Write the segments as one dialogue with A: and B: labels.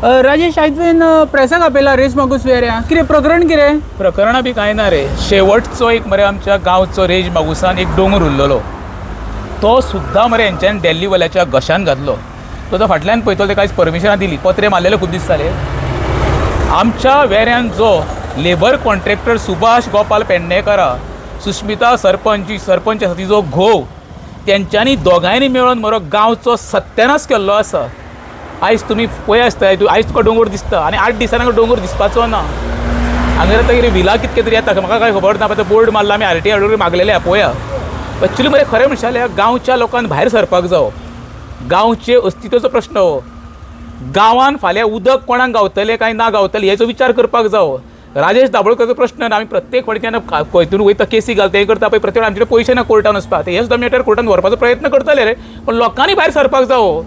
A: राजेश, आयज तुवें प्रेसाक आपयला रेस मागूस वेऱ्या, कितें प्रकरण कितें?
B: प्रकरणां बी कांय ना रे. शेवटचो एक मरे आमच्या गांवचो रेज मागुसान एक दोंगर उरलेलो, तो सुद्दां मरे हेंच्यान डेल्लीवाल्याच्या घशान घातलो. तो तो फाटल्यान पळयतलो, ते कांयच परमिशनां दिली, पत्रे मारलेले खूब दीस जाले. आमच्या वेऱ्यान जो लेबर कॉन्ट्रॅक्टर सुभाष गोपाल पेडणेकरा, सुस्मिता सरपंच जी सरपंच आसा तिजो घोव, तेंच्यांनी दोगांयनी मेळून मरो गांवचो सत्यानाश केल्लो आसा. आयज तुमी पळय आसता, आयज तुका दोंगर दिसता आनी 8 दिसांनी दोंगर दिसपाचो ना. हांगा आतां कितें विला कितके तरी येता, म्हाका कांय खबर ना. आतां बोर्ड मारला, आमी आरटीआय मागलेले पळोवया. एक्चुली मरे खरें म्हणशात जाल्यार गांवच्या लोकांक भायर सरपाक जावो. गांवचे अस्तित्वाचो प्रश्न हो. गांवान फाल्यां उदक कोणाक गावतलें काय ना गावतलें हेचो विचार करपाक जावो. राजेश दाबोळकराचो प्रश्न ना. आमी प्रत्येक फावटी जेन्ना खंयतून वयता, केसी घालता, हें करता पळय, प्रत्येक आमचे कडेन पयशे ना कोर्टान वचपाक. हे सुद्दां मॅटर कोर्टान व्हरपाचो प्रयत्न करतले रे, पण लोकांनी भायर सरपाक जावो.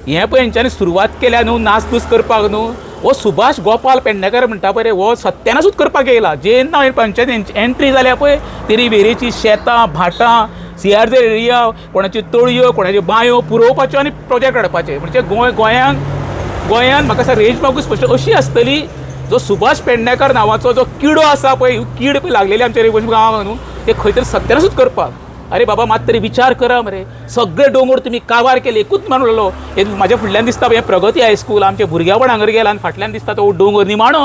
B: हें पळय हेंच्यांनी सुरवात केल्या न्हू नासधूस करपाक न्हू. हो सुभाष गोपाल पेडणेकर म्हणटा पळय रे, हो सत्यानाशूच करपाक येयला. जेन्ना पंचायत एंट्री जाल्या पळय, तेरी वेरेची शेतां भाटां, सीआरझेड एरिया, कोणाच्यो तळयो, कोणाच्यो बांयो पुरोवपाच्यो आनी प्रोजेक्ट हाडपाचे. म्हणजे गोंयांत गोंयांत म्हाका दिसता रेज मागूस स्पश्ट अशी आसतली. जो सुभाष पेडणेकर नांवाचो जो किडो आसा पळय, कीड पळय लागलेली आमच्या रेज गांवांक न्हू, ते खंय तरी सत्यानाशूच करपाक. अरे बाबा, मात तरी विचार करा मरे. सगळे दोंगर तुमी काबार केले, एकूच मारून उरलो. हे म्हाज्या फुडल्यान दिसता पळय प्रगती हायस्कूल, आमचे भुरग्यापण हांगर गेला आनी फाटल्यान दिसता तो दोंगर निमाणो.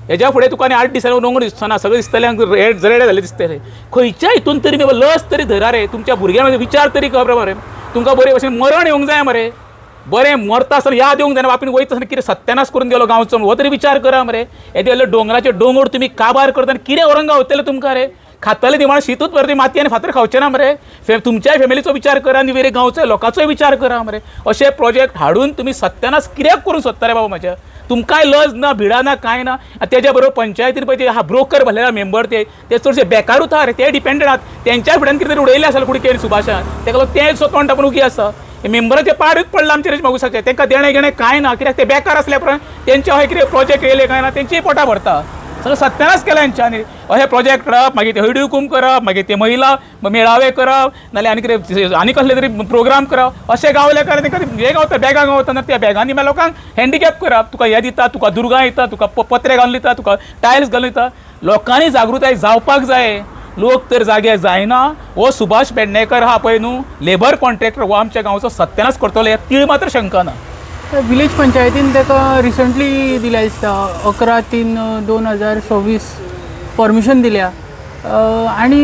B: हेज्या फुडें तुका आनी 8 दिसांनी दोंगर दिसचो ना, सगळें दिसतलें रेड रेड जाल्लें दिसतलें. खंयच्या हितून तरी लस तरी धरा रे, तुमच्या भुरग्यां मदीं विचार तरी कर मरे. तुमकां बरे भशेन मरण येवंक जाय मरे, बरें मरता आसतना याद येवंक जायना बापीन वयता आसतना कितें सत्यानाश करून गेलो गांवचो, हो तरी विचार करा मरे. येदे व्हडले दोंगराचे दोंगर तुमी काबार करता आनी कितें व्हरोन गावतले तुमकां रे? खातले दिवाण शितूच बरें, ती माती आनी फातर खावचे ना मरे. तुमच्याय फॅमिलीचो विचार करा आनी वेरे गांवचो लोकांचोय विचार करा मरे. अशे प्रोजेक्ट हाडून तुमी सत्यानाश कित्याक करूंक सोदता रे बाबा म्हाज्या? तुमकांय लज ना, भिडा ना, कांय ना. आनी तेज्या बरोबर पंचायतीन पळय ते हा ब्रोकर भरलेले मेंबर, ते ते चडशे बेकारूच आहा रे, ते डिपेंडंट आहात. तेंच्याय फुड्यान कितें तरी उडयलें आसलें कुडके सुभाषान, तेका लागून ते सो तोंड आपूण उगी आसा. मेंबराचे पाडूच पडला आमचे रेज मागुसाचे, तांकां देणें घेणें कांय ना, कित्याक ते बेकार आसल्या उपरांत तेंचे हय कितें प्रोजेक्ट येयले काय ना, तेंचीय पोटां भरता. सगळें सत्यानाश केला हेंच्यांनी. अशे प्रोजेक्ट करप, मागीर ते हळदी हुकूम करप, मागीर ते महिला मेळावे करप, नाल्यार आनी कितें आनी कसले तरी प्रोग्राम करप. अशें गावले काय तांकां हें गावता, बॅगां गावता ना, त्या बॅगांनी मागीर लोकांक हँडिकॅप करप. तुका हें दिता, तुका दुर्गां दिता, तुका पत्रे घालून दिता, तुका टायल्स घालून दिता. लोकांनी जागृताय जावपाक जाय. लोक तर जागे जायना. हो सुभाष पेडणेकर हा पळय न्हू लेबर कॉन्ट्रॅक्टर, हो आमच्या गांवचो सत्यानाश करतलो, हे तीळ मात्र शंका ना.
A: विलेज पंचायतीन ताका रिसंटली दिल्या दिसता, 11/3/2026 परमिशन दिल्या. आनी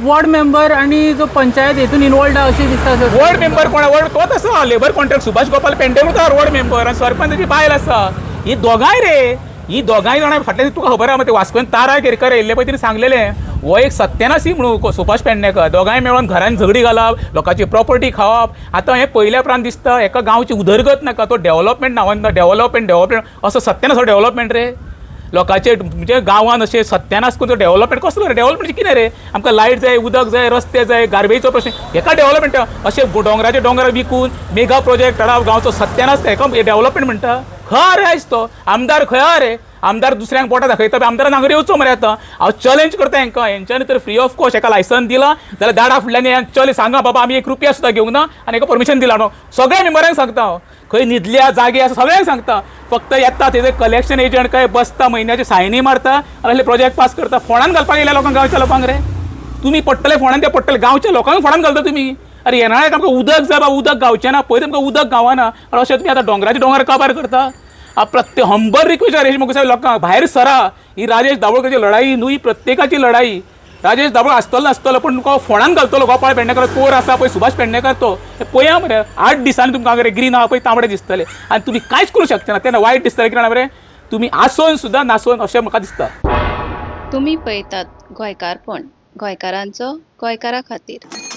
A: वॉर्ड मेंबर आनी जो पंचायत हेतून इनवॉल्ड आहा अशें दिसता सर.
B: वॉर्ड मेंबर कोण? वॉर्ड तोच आसा, लेबर कॉन्ट्रॅक्ट सुभाष गोपाल पेडणेकर वॉर्ड मेंबर आनी सरपंचाची बायल आसा. ही दोगांय रे, ही दोगांय जाणां फाटल्यान तुका खबर आहा, ते वास्कोन तारा केरकर येयल्ले पळय, तिणें सांगलेलें हो एक सत्यानाशी म्हणून सुभाष पेडणेकर. दोगांय मेळून घरान झगडी घालप, लोकांची प्रॉपर्टी खावप. आतां हें पयल्या उपरांत दिसता एका गांवची उदरगत नाका, तो डेव्हलपमेंट नांवान डेव्हलपमेंट डेव्हलपमेंट असो सत्यानाश डेव्हलपमेंट रे. लोकांचे म्हणजे गांवान अशें सत्यानाश करून डेव्हलपमेंट कसलो रे? डेव्हलपमेंट कितें रे? आमकां लायट जाय, उदक जाय, रस्ते जाय, गार्बेजचो प्रश्न, हेका डेव्हलपमेंट? अशें दोंगराचे दोंगर विकून मेगा प्रोजेक्ट हाडप, गांवचो सत्यानाश, हेका डेव्हलपमेंट म्हणटा? खंय रे आयज तो आमदार? खंय रे आमदार? दुसऱ्यांक बोटां दाखयता, आमदारान हांगा येवचो मरे. आतां हांव चॅलेंज करता हेंकां, हेंच्यांनी तर फ्री ऑफ कॉस्ट हेका लायसन दिलां जाल्यार दाडा फुडल्यान चल सांगा बाबा आमी 1 रुपया सुद्दां घेवंक ना आनी हेका परमिशन दिलां न्हू. सगळ्या मेंबरांक सांगता हांव, खंय न्हिदल्या जागे आसा सगळ्यांक सांगता. फक्त येता तेजे कलेक्शन एजंट काय बसता, म्हयन्याचे सायनी मारता आनी असले प्रोजेक्ट पास करता. फोंडान घालपाक येयल्या लोकांक, गांवच्या लोकांक रे तुमी पडटले फोंडान, ते पडटले गांवच्या लोकांक फोंडान घालता तुमी. अरे येणाऱ्याक आमकां उदक जाय बाबा, उदक गावचें ना, पयलीं तुमकां उदक गावना आनी अशें तुमी आतां दोंगराचे दोंगर काबार करता. प्रत्येक हंबर रिक्वेस्ट राजेश मुखार, लोकांक भायर सरा. ही राजेश दाबोळकराची लढाई न्हू, ही प्रत्येकाची लढाई. राजेश दाबोळ आसतलो नासतलो, पण तुका फोंडान घालतलो. गोपाळ पेडणेकर कोर आसा पळय, सुभाष पेडणेकर तो पळया मरे. 8 दिसांनी तुमकां हांगा ग्रीन आहा पळय, तांबडे दिसतले आनी तुमी कांयच करूं शकचे ना. तेन्ना वायट दिसतलें कितें मरे, तुमी आसोन सुद्दां नासोन अशें म्हाका दिसता.
C: तुमी पळयतात गोंयकारपण, गोंयकारांचो गोंयकारा खातीर.